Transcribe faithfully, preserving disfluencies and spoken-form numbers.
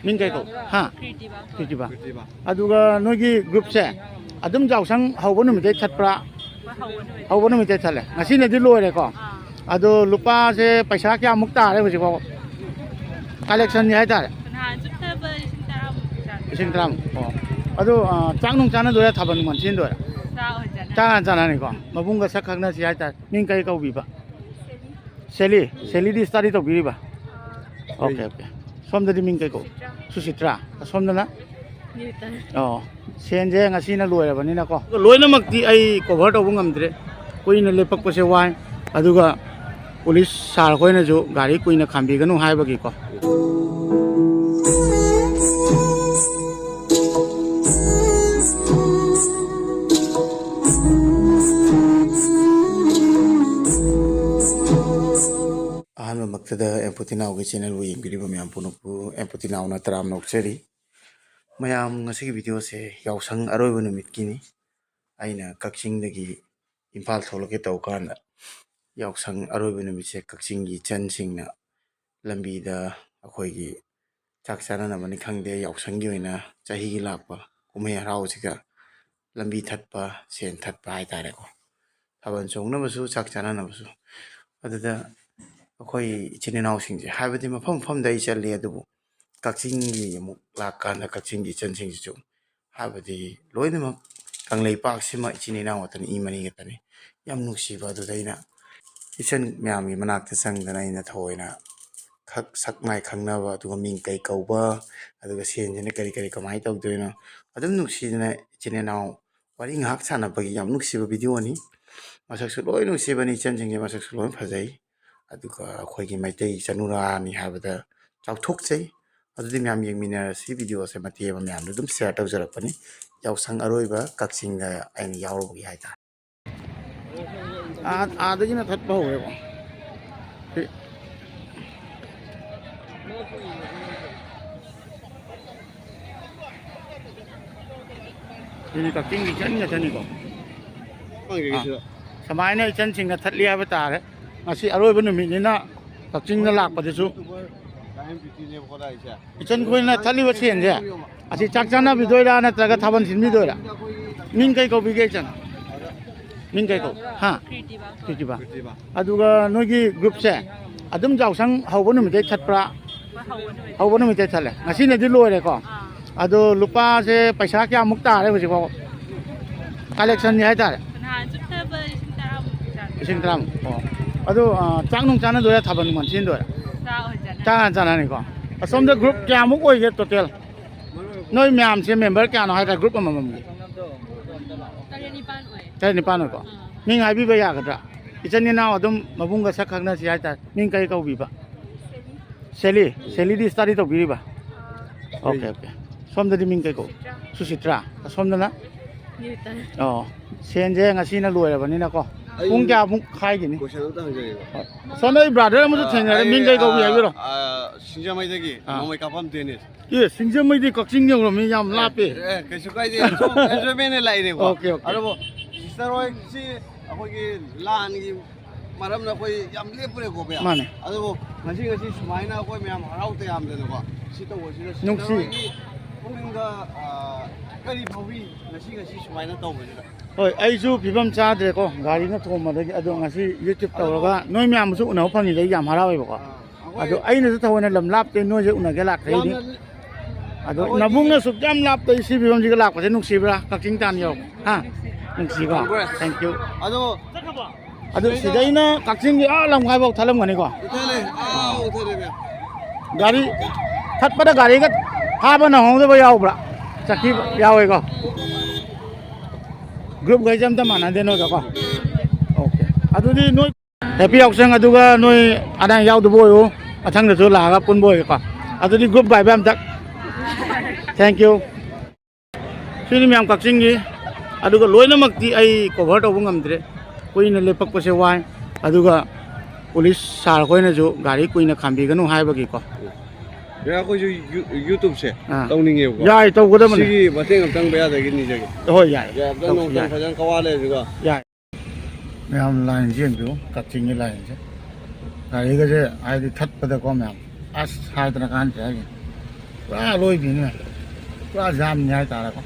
ꯃꯤꯡ ꯀꯩ ꯀꯧ? ꯍꯥ? ꯀ꯭ꯔꯤꯇꯤꯕ꯫ ꯑꯗꯨꯒ ꯅꯣꯏꯒꯤ ꯒ꯭ꯔꯨꯞꯁꯦ ꯑꯗꯨꯝ ꯌꯥꯎꯁꯪ ꯍꯧꯕ ꯅꯨꯃꯤꯠꯇꯩ ꯊꯠꯄ꯭ꯔꯥ? ꯍꯣꯏ, ꯍꯧꯕ ꯅꯨꯃꯤꯠ꯫ ꯍꯧꯕ ꯅꯨꯃꯤꯠꯇꯩ ꯊꯠꯂꯦ꯫ ꯉꯁꯤꯅꯗꯤ ꯂꯣꯏꯔꯦꯀꯣ꯫ ꯑꯥ꯫ ꯑꯗꯣ ꯂꯨꯄꯥꯁꯦ ꯄꯩꯁꯥ ꯀꯌꯥꯃꯨꯛ ꯇꯥꯔꯦ ꯍꯧꯖꯤꯛ ꯐꯥꯎꯕ? ꯀꯂꯦꯛꯁꯟꯁꯦ ꯍꯥꯏꯇꯥꯔꯦ꯫ ꯅꯍꯥꯟ ꯆꯨꯞꯊꯕ ꯂꯤꯁꯤꯡ ꯇꯔꯥꯃꯨꯛꯀꯤ ꯆꯥꯡ꯫ ꯂꯤꯁꯤꯡ ꯇꯔꯥꯃꯨꯛ꯫ ꯑꯣ꯫ ꯑꯗꯣ, ꯑ, ꯆꯥꯛ ꯅꯨꯡ ꯆꯥꯅꯗꯣꯏꯔꯥ, ꯊꯥꯕꯜ ꯅꯨꯡꯕꯜ ꯁꯤꯟꯗꯣꯏꯔꯥ? ꯆꯥꯛ ꯑꯣꯏꯅ ꯆꯥꯅꯔꯦ꯫ ꯆꯥꯛ ꯍꯥꯟꯅ ꯆꯥꯅꯅꯤꯀꯣ꯫ ꯃꯕꯨꯡꯒ ꯁꯛ ꯈꯪꯅꯁꯤ ꯍꯥꯏꯇꯥꯔꯦ꯫ ꯃꯤꯡ ꯀꯔꯤ ꯀꯧꯕꯤꯕ? ꯁꯦꯂꯤ꯫ ꯁꯦꯂꯤꯗꯤ ꯁ꯭ꯇꯗꯤ ꯇꯧꯕꯤꯔꯤꯕ? Okay, okay. ꯁꯣꯝꯗꯗꯤ ꯃꯤꯡ ꯀꯩ ꯀꯧ? ꯁꯨꯆꯤꯇ꯭ꯔꯥ꯫ ꯁꯨꯆꯤꯇ꯭ꯔꯥ꯫ ꯑꯁꯣꯝꯗꯅ? ꯅ꯭ꯌꯨꯇꯟ꯫ ꯑꯣ, ꯁꯦꯟꯁꯦ ꯉꯁꯤꯅ ꯂꯣꯏꯔꯕꯅꯤꯅꯀꯣ꯫ ꯂꯣꯏꯅꯃꯛꯇꯤ ꯑꯩ ꯀꯣꯚꯔ ꯇꯧꯕ ꯉꯝꯗ꯭ꯔꯦ꯫ ꯀꯨꯏꯅ ꯂꯦꯞꯄꯛꯄꯁꯦ ꯋꯥꯏ꯫ ꯑꯗꯨꯒ ꯄꯨꯂꯤꯁ ꯁꯥꯔ ꯈꯣꯏꯅꯁꯨ ꯒꯥꯔꯤ ꯀꯨꯏꯅ ꯈꯥꯝꯕꯤꯒꯅꯨ ꯍꯥꯏꯕꯒꯤꯀꯣ꯫ ꯑꯍꯥꯟꯕꯃꯛꯇꯗ ꯑꯦꯝꯄꯣꯇꯤꯅꯥꯎꯒꯤ ꯆꯦꯅꯦꯜꯕꯨ ꯌꯦꯡꯕꯤꯔꯤꯕ ꯃꯌꯥꯝ ꯄꯨꯝꯅꯃꯛꯄꯨ ꯑꯦꯝꯄꯣꯇꯤꯅꯥꯎꯅ ꯇꯔꯥꯝꯅ ꯑꯣꯛꯆꯔꯤ꯫ ꯃꯌꯥꯝ, ꯉꯁꯤꯒꯤ ꯚꯤꯗꯤꯑꯣꯁꯦ ꯌꯥꯎꯁꯪ ꯑꯔꯣꯏꯕ ꯅꯨꯃꯤꯠꯀꯤꯅꯤ꯫ ꯑꯩꯅ ꯀꯛꯆꯤꯡꯗꯒꯤ ꯏꯝꯐꯥꯜ ꯊꯣꯛꯂꯛꯀꯦ ꯇꯧ ꯀꯥꯟꯗ, ꯌꯥꯎꯁꯪ ꯑꯔꯣꯏꯕ ꯅꯨꯃꯤꯠꯁꯦ ꯀꯛꯆꯤꯡꯒꯤ ꯏꯆꯟꯁꯤꯡꯅ ꯂꯝꯕꯤꯗ ꯑꯩꯈꯣꯏꯒꯤ ꯆꯥꯛ ꯆꯥꯅꯅꯕꯅꯤ ꯈꯪꯗꯦ, ꯌꯥꯎꯁꯪꯒꯤ ꯑꯣꯏꯅ ꯆꯍꯤꯒꯤ ꯂꯥꯛꯄ ꯀꯨꯝꯍꯩ ꯍꯔꯥꯎꯁꯤꯒ ꯂꯝꯕꯤ ꯊꯠꯄ, ꯁꯦꯟ ꯊꯠꯄ ꯍꯥꯏꯇꯥꯔꯦꯀꯣ꯫ ꯊꯥꯕꯜ ꯆꯣꯡꯅꯕꯁꯨ, ꯆꯥꯛ ꯆꯥꯅꯅꯕꯁꯨ꯫ ꯑꯗꯨꯗ ꯑꯩꯈꯣꯏ ꯏꯆꯤꯟ ꯏꯅꯥꯎꯁꯤꯡꯁꯦ, ꯍꯥꯏꯕꯗꯤ ꯃꯐꯝ ꯃꯐꯝꯗ ꯑꯩ ꯆꯠꯂꯤ, ꯑꯗꯨꯕꯨ ꯀꯛꯆꯤꯡꯒꯤ ꯑꯃꯨꯛ ꯂꯥꯛꯀꯥꯟꯗ ꯀꯛꯆꯤꯡꯒꯤ ꯏꯆꯟꯁꯤꯡꯁꯤꯁꯨ, ꯍꯥꯏꯕꯗꯤ ꯂꯣꯏꯅꯃꯛ ꯀꯪꯂꯩꯄꯥꯛꯁꯤꯃ ꯏꯆꯤꯟ ꯏꯅꯥꯎ ꯉꯥꯛꯇꯅꯤ, ꯏ ꯃꯔꯤ ꯉꯥꯛꯇꯅꯤ꯫ ꯌꯥꯝ ꯅꯨꯡꯁꯤꯕ ꯑꯗꯨꯗ ꯑꯩꯅ ꯏꯆꯟ ꯃꯌꯥꯝꯒꯤ ꯃꯅꯥꯛꯇ ꯆꯪꯗꯅ ꯑꯩꯅ ꯊꯑꯣꯏꯅ ꯈꯛ ꯁꯛ ꯃꯥꯏ ꯈꯪꯅꯕ, ꯑꯗꯨꯒ ꯃꯤꯡ ꯀꯩ ꯀꯧꯕ, ꯑꯗꯨꯒ ꯁꯦꯟꯁꯤꯅ ꯀꯔꯤ ꯀꯔꯤ ꯀꯃꯥꯏꯅ ꯇꯧꯗꯣꯏꯅꯣ, ꯑꯗꯨꯝ ꯅꯨꯡꯁꯤꯗꯅ ꯏꯆꯤꯟ ꯏꯅꯥꯎ ꯋꯥꯔꯤ ꯉꯥꯏꯍꯥꯛ ꯁꯥꯟꯅꯕꯒꯤ ꯌꯥꯝ ꯅꯨꯡꯁꯤꯕ ꯚꯤꯗꯤꯑꯣꯅꯤ꯫ ꯃꯁꯛꯁꯨ ꯂꯣꯏ ꯅꯨꯡꯁꯤꯕꯅꯤ, ꯏꯆꯟꯁꯤꯡꯁꯦ ꯃꯁꯛꯁꯨ ꯂꯣꯏ ꯐꯖꯩ꯫ ꯑꯗꯨꯒ ꯑꯩꯈꯣꯏꯒꯤ ꯃꯩꯇꯩ ꯆꯅꯨꯔꯥꯅꯤ ꯍꯥꯏꯕꯗ ꯆꯥꯎꯊꯣꯛꯆꯩ꯫ ꯑꯗꯨꯗꯤ ꯃꯌꯥꯝ ꯌꯦꯡꯃꯤꯟꯅꯔꯁꯤ꯫ ꯚꯤꯗꯤꯑꯣꯁꯦ ꯃꯇꯦꯛ ꯑꯃ ꯃꯌꯥꯝꯗ ꯑꯗꯨꯝ ꯁꯤꯌꯔ ꯇꯧꯖꯔꯛꯄꯅꯤ꯫ ꯌꯥꯎꯁꯪ ꯑꯔꯣꯏꯕ ꯀꯛꯆꯤꯡꯗ ꯑꯩꯅ ꯌꯥꯎꯔꯨꯕꯒꯤ ꯍꯥꯏꯇꯥꯔꯦ꯫ ꯑꯥ-, ꯑꯥꯗꯒꯤꯅ ꯊꯠꯄ ꯍꯧꯋꯦꯕ꯫ ꯁꯤ-, ꯁꯤꯗꯤ ꯀꯛꯆꯤꯡꯒꯤ ꯏꯆꯟ ꯉꯥꯛꯇꯅꯤꯀꯣ꯫ ꯑꯥ, ꯁꯨꯃꯥꯏꯅ ꯏꯆꯟꯁꯤꯡꯅ ꯊꯠꯂꯤ ꯍꯥꯏꯕ ꯇꯥꯔꯦ꯫ ꯉꯁꯤ ꯑꯔꯣꯏꯕ ꯅꯨꯃꯤꯠꯅꯤꯅ ꯀꯛꯆꯤꯡꯗ ꯂꯥꯛꯄꯗꯁꯨ ꯏꯆꯟ ꯈꯣꯏꯅ ꯊꯠꯂꯤꯕ ꯁꯦꯟꯁꯦ, ꯑꯁꯤ ꯆꯥꯛ ꯆꯥꯅꯕꯤꯗꯣꯏꯔꯥ ꯅꯠꯇ꯭ꯔꯒ ꯊꯥꯕꯜ ꯁꯤꯟꯕꯤꯗꯣꯏꯔꯥ? ꯃꯤꯡ ꯀꯩ ꯀꯧꯕꯤꯒꯦ ꯏꯆꯟ? ꯃꯤꯡ ꯀꯩ ꯀꯧ? ꯍꯥ? ꯀ꯭ꯔꯤꯇꯤꯕ꯫ ꯀ꯭ꯔꯤꯇꯤꯕ꯫ ꯑꯗꯨꯒ ꯅꯣꯏꯒꯤ ꯒ꯭ꯔꯨꯞꯁꯦ ꯑꯗꯨꯝ ꯌꯥꯎꯁꯪ ꯍꯧꯕ ꯅꯨꯃꯤꯠꯇꯩ ꯊꯠꯄ꯭ꯔꯥ? ꯍꯣꯏ, ꯍꯧꯕ ꯅꯨꯃꯤꯠ꯫ ꯍꯧꯕ ꯅꯨꯃꯤꯠꯇꯩ ꯊꯠꯂꯦ꯫ ꯉꯁꯤꯅꯗꯤ ꯂꯣꯏꯔꯦꯀꯣ꯫ ꯑꯥ꯫ ꯑꯗꯣ ꯂꯨꯄꯥꯁꯦ ꯄꯩꯁꯥ ꯀꯌꯥꯃꯨꯛ ꯇꯥꯔꯦ ꯍꯧꯖꯤꯛ ꯐꯥꯎꯕ? ꯀꯂꯦꯛꯁꯟꯁꯦ ꯍꯥꯏꯇꯥꯔꯦ꯫ ꯅꯍꯥꯟ ꯆꯠꯅꯕ ꯂꯤꯁꯤꯡ ꯇꯔꯥꯃꯨꯛꯀꯤ ꯆꯥꯡ꯫ ꯂꯤꯁꯤꯡ ꯇꯔꯥꯃꯨꯛ꯫ ꯑꯣ꯫ ꯑꯗꯣ, ꯑ, ꯆꯥꯛ ꯅꯨꯡ ꯆꯥꯅꯗꯣꯏꯔꯥ, ꯊꯥꯕꯜ ꯅꯨꯡꯕꯜ ꯆꯦꯟꯗꯣꯏꯔꯥ? ꯆꯥꯛ ꯑꯣꯏꯅ ꯆꯥꯅꯔꯦ꯫ ꯆꯥꯛ ꯍꯥꯟꯅ ꯆꯥꯅꯔꯅꯤꯀꯣ꯫ ꯑꯁꯣꯝꯗ ꯒ꯭ꯔꯨꯞ ꯀꯌꯥꯃꯨꯛ ꯑꯣꯏꯒꯦ ꯇꯣꯇꯦꯜ? ꯅꯣꯏ ꯃꯌꯥꯝꯁꯦ ꯃꯦꯝꯕꯔ ꯀꯌꯥꯅꯣ ꯍꯥꯏꯇꯥꯔꯦ, ꯒ꯭ꯔꯨꯞ ꯑꯃꯃꯝꯒꯤ? ꯇꯔꯦꯠ ꯅꯤꯄꯥꯟ ꯑꯣꯏ꯫ ꯇꯔꯦꯠ ꯅꯤꯄꯥꯟ ꯑꯣꯏꯀꯣ꯫ ꯑꯥ꯫ ꯃꯤꯡ ꯍꯥꯏꯕꯤꯕ ꯌꯥꯒꯗ꯭ꯔꯥ? ꯏꯆꯤꯟ ꯏꯅꯥꯎ ꯑꯗꯨꯝ ꯃꯕꯨꯡꯒ ꯁꯛ ꯈꯪꯅꯁꯤ ꯍꯥꯏꯇꯥꯔꯦ꯫ ꯃꯤꯡ ꯀꯔꯤ ꯀꯧꯕꯤꯕ? ꯁꯦꯂꯤ꯫ ꯁꯦꯂꯤꯗꯤ ꯁ꯭ꯇꯗꯤ ꯇꯧꯕꯤꯔꯤꯕ? Okay, okay. ꯁꯣꯝꯗꯗꯤ ꯃꯤꯡ ꯀꯩ ꯀꯧ? ꯁꯨꯁꯤꯇ꯭ꯔꯥ꯫ ꯁꯨꯁꯤꯇ꯭ꯔꯥ꯫ ꯑꯁꯣꯝꯗꯅ? ꯅ꯭ꯌꯨꯇꯟ꯫ ꯑꯣ, ꯁꯦꯟꯁꯦ ꯉꯁꯤꯅ ꯂꯣꯏꯔꯕꯅꯤꯅꯀꯣ꯫ ꯑꯩ ꯄꯨꯡ ꯀꯌꯥꯃꯨꯛ ꯈꯥꯏꯒꯤꯅꯤ? ꯀꯣꯏꯁꯟ ꯑꯝꯇ ꯍꯪꯖꯒꯦꯕ꯫ ꯍꯣꯏ꯫ ꯁꯣꯝꯗ ꯑꯩ ꯕ꯭ꯔꯥꯗꯔ ꯑꯃꯁꯨ ꯑ, ꯊꯦꯡꯅꯔꯦ, ꯑꯩ, ꯃꯤꯡ ꯀꯩ ꯀꯧꯕꯤ ꯑ, ꯍꯥꯏꯕꯤꯔꯣ? ꯑ, ꯁꯤꯡꯖꯃꯩꯗꯒꯤ ꯑ꯫ ꯅꯣꯡꯃꯩ ꯀꯥꯞꯐꯝ ꯗꯦꯅꯤꯁ꯫ ꯑꯦ, ꯁꯤꯡꯖꯃꯩꯗꯤ ꯀꯛꯆꯤꯡ ꯌꯧꯔꯝꯃꯤ, ꯌꯥꯝ ꯂꯥꯞꯄꯦ꯫ ꯑꯦ, ꯀꯩꯁꯨ ꯀꯥꯏꯗꯦ, ꯁꯨꯝ ꯑꯦꯟꯖꯣꯏꯃꯦꯟꯅ ꯂꯥꯛꯏꯅꯦꯀꯣ꯫ Okay, okay. ꯑꯗꯨꯕꯨ ꯁꯤꯁꯇꯔ ꯍꯣꯏꯁꯤ ꯑꯩꯈꯣꯏꯒꯤ ꯂꯥꯟꯒꯤ ꯃꯔꯝꯅ ꯑꯩꯈꯣꯏ ꯌꯥꯝ ꯂꯦꯞꯄꯨꯔꯦꯀꯣ, ꯚꯩꯌꯥ꯫ ꯃꯥꯅꯦ꯫ ꯑꯗꯨꯕꯨ ꯉꯁꯤ, ꯉꯁꯤ ꯁꯨꯃꯥꯏꯅ ꯑꯩꯈꯣꯏ ꯃꯌꯥꯝ ꯍꯔꯥꯎ ꯇꯌꯥꯝꯗꯅꯀꯣ, ꯁꯤ ꯇꯧꯕꯁꯤꯗ ꯅꯨꯡꯁꯤ꯫ ꯁꯤꯁꯇꯔ ꯍꯣꯏꯒꯤ ꯄꯨꯛꯅꯤꯡꯗ, ꯑ, ꯀꯔꯤ ꯐꯥꯎꯕꯤ ꯉꯁꯤ, ꯉꯁꯤ ꯁꯨꯃꯥꯏꯅ ꯇꯧꯕꯁꯤꯗ? ꯍꯣꯏ, ꯑꯩꯁꯨ ꯐꯤꯕꯝ ꯆꯥꯗ꯭ꯔꯦꯀꯣ, ꯒꯥꯔꯤꯅ ꯊꯣꯝꯕꯗꯒꯤ꯫ ꯑꯗꯣ ꯉꯁꯤ YouTube ꯇꯧꯔꯒ ꯅꯣꯏ ꯃꯌꯥꯝꯕꯨꯁꯨ ꯎꯅꯕ ꯐꯪꯉꯤꯗ ꯑꯩ ꯌꯥꯝ ꯍꯔꯥꯎꯋꯦꯕꯀꯣ꯫ ꯑꯥ, ꯑꯩꯈꯣꯏ ꯑꯗꯣ ꯑꯩꯅꯁꯨ ꯊꯑꯣꯏꯅ ꯂꯝ ꯂꯥꯞꯇꯦ ꯅꯣꯏꯁꯦ ꯎꯅꯒꯦ ꯂꯥꯛꯇ꯭ꯔꯤꯅꯤ꯫ ꯌꯥꯝꯅ ꯑꯗꯣ ꯑꯩꯈꯣꯏꯒꯤ ꯅꯕꯨꯡꯅ ꯁꯨꯛ ꯌꯥꯝ ꯂꯥꯞꯇꯦ ꯁꯤ ꯐꯤꯕꯝꯁꯤꯒ ꯂꯥꯛꯄꯁꯦ ꯅꯨꯡꯁꯤꯕ꯭ꯔꯥ? ꯀꯛꯆꯤꯡ ꯇꯥꯟꯅ ꯌꯧꯔꯛꯄ꯫ ꯍꯥ? ꯅꯨꯡꯁꯤꯀꯣ? Congrats꯫ Thank you꯫ ꯑꯗꯣ ꯑꯗꯨ ꯁꯤꯗꯩꯅ ꯀꯛꯆꯤꯡꯒꯤ ꯑꯥ ꯂꯝꯈꯥꯏꯐꯥꯎ ꯊꯠꯂꯝꯒꯅꯤꯀꯣ? ꯊꯠꯂꯦ꯫ ꯑꯥ, ꯊꯠꯂꯦ, ꯊꯠꯂꯦ꯫ ꯒꯥꯔꯤ ꯊꯠꯄꯗ ꯒꯥꯔꯤꯒ ꯐꯥꯕ ꯅꯪꯍꯧꯗꯕ ꯌꯥꯎꯕ꯭ꯔꯥ? ꯆꯠꯈꯤꯕ ꯌꯥꯎꯋꯦꯀꯣ? ꯒ꯭ꯔꯨꯞꯈꯩꯁꯦ ꯑꯝꯇ ꯃꯥꯟꯅꯗꯦ ꯅꯣꯏꯒꯀꯣ? ꯑꯣꯀꯦ꯫ ꯑꯗꯨꯗꯤ ꯅꯣꯏ ꯍꯦꯄꯤ ꯌꯥꯎꯁꯪ, ꯑꯗꯨꯒ ꯅꯣꯏ ꯑꯅꯥ ꯑꯌꯦꯛ ꯌꯥꯎꯗꯕ ꯑꯣꯏꯌꯨ, ꯃꯊꯪꯗꯁꯨ ꯂꯥꯛꯑꯒ ꯄꯨꯟꯕ ꯑꯣꯏꯒꯦꯀꯣ꯫ ꯑꯗꯨꯗꯤ ꯒ꯭ꯔꯨꯞ ꯕꯥꯏ ꯕꯥꯏ ꯑꯝꯇ꯫ Thank you꯫ ꯁꯤꯅꯤ ꯃꯌꯥꯝ ꯀꯛꯆꯤꯡꯒꯤ, ꯑꯗꯨꯒ ꯂꯣꯏꯅꯃꯛꯇꯤ ꯑꯩ ꯀꯣꯚꯔ ꯇꯧꯕ ꯉꯝꯗ꯭ꯔꯦ, ꯀꯨꯏꯅ ꯂꯦꯞꯄꯛꯄꯁꯦ ꯋꯥꯏ, ꯑꯗꯨꯒ ꯄꯨꯂꯤꯁ ꯁꯥꯔ ꯈꯣꯏꯅꯁꯨ ꯒꯥꯔꯤ ꯀꯨꯏꯅ ꯈꯥꯝꯕꯤꯒꯅꯨ ꯍꯥꯏꯕꯒꯤꯀꯣ꯫ ꯌꯥ, ꯑꯩꯈꯣꯏꯁꯨ ꯌꯨ-, YouTube-ꯁꯦ ꯑꯥ꯫ ꯇꯧꯅꯤꯡꯉꯦꯕꯀꯣ꯫ ꯌꯥꯏ, ꯇꯧꯒꯗꯕꯅꯦ꯫ ꯁꯤꯒꯤ ꯃꯇꯦꯡ ꯑꯝꯇꯪ ꯕꯌꯥꯗꯒꯤ ꯅꯤꯖꯒꯦ꯫ ꯍꯣꯏ, ꯌꯥꯏ꯫ ꯌꯥꯏ, ꯑꯝꯇꯪ ꯇꯧꯁꯤ, ꯅꯣꯡꯃꯇꯪ ꯌꯥꯏ꯫ ꯐꯖꯅ ꯀꯋꯥ ꯂꯩꯔꯁꯤꯀꯣ꯫ ꯌꯥꯏ꯫ ꯃꯌꯥꯝ ꯂꯥꯏꯟꯁꯦ ꯌꯦꯡꯕꯤꯌꯨ, ꯀꯛꯆꯤꯡꯒꯤ ꯂꯥꯏꯟꯁꯦ꯫ ꯒꯥꯔꯤꯒꯁꯦ ꯍꯥꯏꯗꯤ ꯊꯠꯄꯗꯀꯣ ꯃꯌꯥꯝ꯫ ꯑꯁ, ꯍꯥꯏꯗꯅ ꯀꯥꯟꯗ꯭ꯔꯦ ꯍꯥꯏꯁꯦ꯫ ꯄꯨꯔꯥ ꯑꯔꯣꯏꯕꯤꯅꯦ꯫ ꯄꯨꯔꯥ ꯖꯥꯝꯅꯤ ꯍꯥꯏꯇꯥꯔꯦꯀꯣ꯫